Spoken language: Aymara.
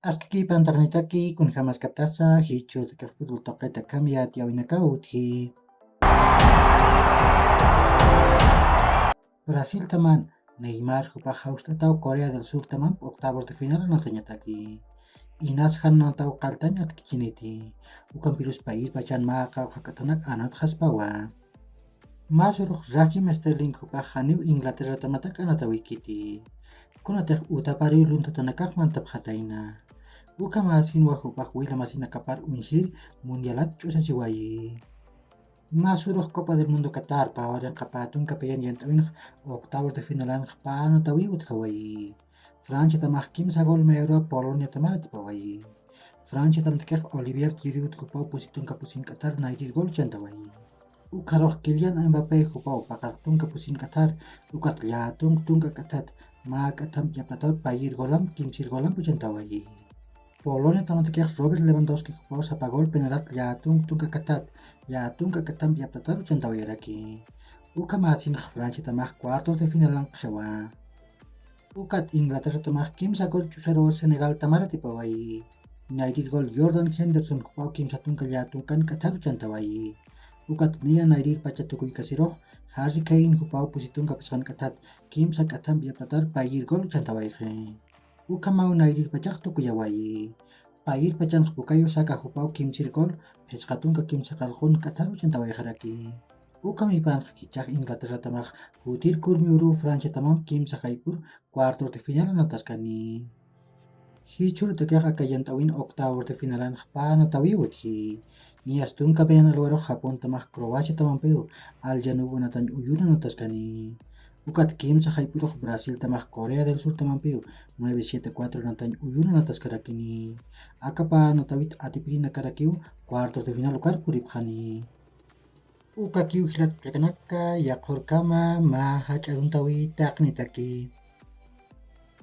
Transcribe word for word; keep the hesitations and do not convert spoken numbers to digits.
Askakïpan taqnitaki, kunjamaskaptasa jichhürtakax fútbol tuqit akham yatiyäwinakaw utji. Brasiltaman Neymar jupax jawst'ataw Corea del Surtamamp octavos de final anatañataki. Inas jan anataw qalltañ atkichiniti. Ukampirus payïrpachan mä qawqha jak'atanak anatxaspawa. Mä surux Raheem Sterling jupax janiw Inglaterratamatak anatawikiti. Kunatix utapariw luntatanakax mantapxatayna. Ukham asinwa jupax wila masinakapar uñjir mundialat ch'usachiwayi. Mä surux Copa del Mundo Qatar pä waranqa pä tunka payan yant'äwinx octavos de finalanx pä anatawiw utjawayi. Franciatamax kimsa gol mayarwa Poloniatamar atipawayi. Franciatamtakix Olivier Giroud jupaw pusi tunka pusink'atar nayrir gol uchantawayi. Ukharux Kylian Mbappé jupaw paqar tunka pusink'atar, ukat llätunk tunk'ak'athat mä k'athamp yaptatar payïr golamp kimsïr golamp uchantawayi. Poloniatamantakix Robert Lewandowski jupaw sapa gol penalat llätunk tunk'ak'athat, llätunk k'athamp yaptatar uchantawayaraki. Ukham asinx Franciatamax cuartos de finalanxxiwa. Ukat Inglaterratamax kimsa gol ch'usaruw Senegaltamar atipawayi. Nayrir gol Jordan Henderson jupaw kimsa tunka llätunkan k'athar uchantawayi. Ukat niya nayrirpacha tukuykasirux Harry Kane jupaw pusi tunka phisqan k'athat kimsa k'athamp yaptatar payïr gol uchantawayxi. Ukhamaw nayrirpachax tukuyawayi. Payïrpachanx Bukayo Saka jupaw kimsïr gol phisqa tunka kimsa qallqun k'athar uchantawayxaraki. Ukhamipanx jichhax Inglaterratamax jutir kurmiwruw Franciatamamp kimsa jayp'ur cuartos de final anataskani. Jichhürtakax aka yant'äwin octavos de finalanx pä anatawiw utji. Niyas tunka payan alwarux Japontamax Croaciatamampiw aljanuw anatañ uyun anataskani. Ukat kimsa jayp'urux Brasiltamax Corea del Surtamampiw nueve siete cuatro anatañ uyun anataskarakini. Aka pä anatawit atipirinakarakiw cuartos de final ukar puripxani. Ukakiw jilat qillqanaka, yaqhürkama mä jach'a aruntawi taqnitaki.